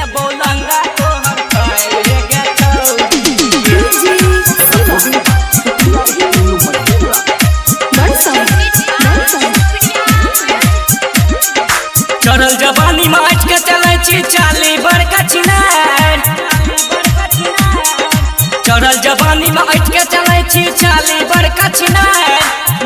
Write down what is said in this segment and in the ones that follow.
देबो लंगा तोहर फाड़ हे गे छौरी। DJ Shiva. Barsam. Barsam. चढ़ल जवानी में अटके के चलै छी चाली बड़का छिनार। चढ़ल जवानी में अटके के चलै छी चाली बड़का छिनार।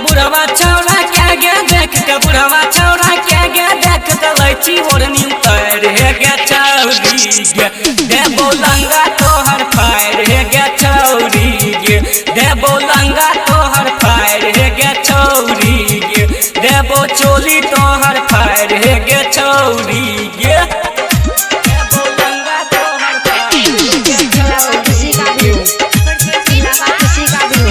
बुढ़वा छौड़ा के गे देख के, बुढ़वा छौड़ा के गे देख के लै छी ओढ़नी उतार हे गे छौरी गे। देबो लंगा तोहर फाड़ हे गे छौरी गे। देबो लंगा तोहर फाड़ हे गे छौरी गे। देबो चोली तोहर फाड़ हे गे छौरी गे। देबो लंगा तोहर फाड़ हे गे छौरी। किसी का भी हो, इलाका किसी का भी हो,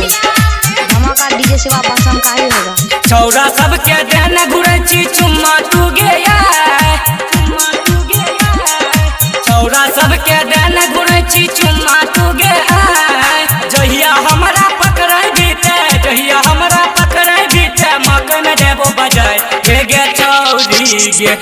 धमाका डीजे सेवा पसंद का ही होगा। छौरा सबके देने घुरै छी चुम्मा तू गे यार। चुम्मा तू गे यार। छौरा सबके देने घुरै छी चुम्मा तू गे आय। जहिया हमरा पकड़ै बीते, जहिया हमरा पकड़ै बीते, मकई में देबो बजाय हे गे छौरी गे।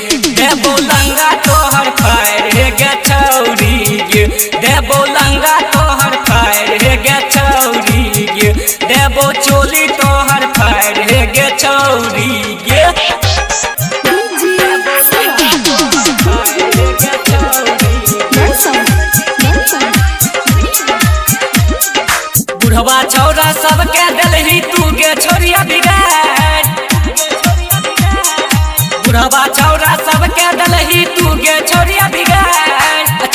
देबो लंगा तोहर फाड़ हे गे छौरी गे। देबो लंगा तोहर फाड़ हे गे छौरी गे। देबो चोली तोहर फाड़ हे गे छौरी गे। DJ Shiva. Barsam. Barsam. बुढ़वा छौरा सबके देलही तू गे छोरिया बिगाड़। बुढ़वा छौरा सबके देलही तू गे छोरिया बिगाड़।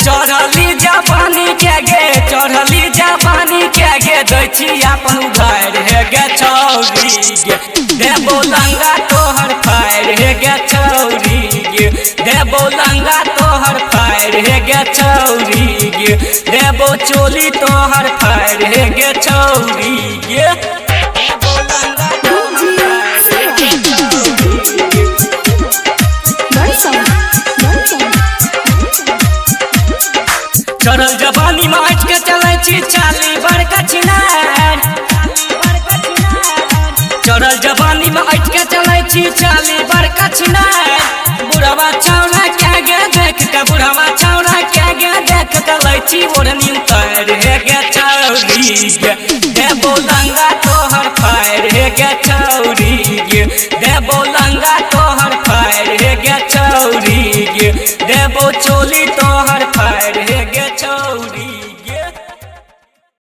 चढ़ली जापानी के गे, चढ़ली जापानी के गे, दै छी अपन उघाड़ हे गे छौरी गे। देबो लंगा तोहर फाड़ हे गे छौरी गे। देबो लंगा तोहर फाड़ हे गे छौरी गे। देबो चोली तोहर फाड़ हे गे छौरी गे। देबो लंगा DJ Shiva. Barsam. Barsam. चढ़ल जवानी में अटके चलै छी चाली बड़का छिनार। चढ़ल जवानी में अटके चलै छी चाली बड़का छिनार। बुढ़वा छौड़ा के गे देख के, बुढ़वा छौड़ा के गे देख के लै छी ओढ़नी उतार हे गे छौरी गे। देबो लंगा तोहर फाड़ हे गे छौरी गे। देबो लंगा तोहर फाड़ हे गे छौरी गे। देबो चोली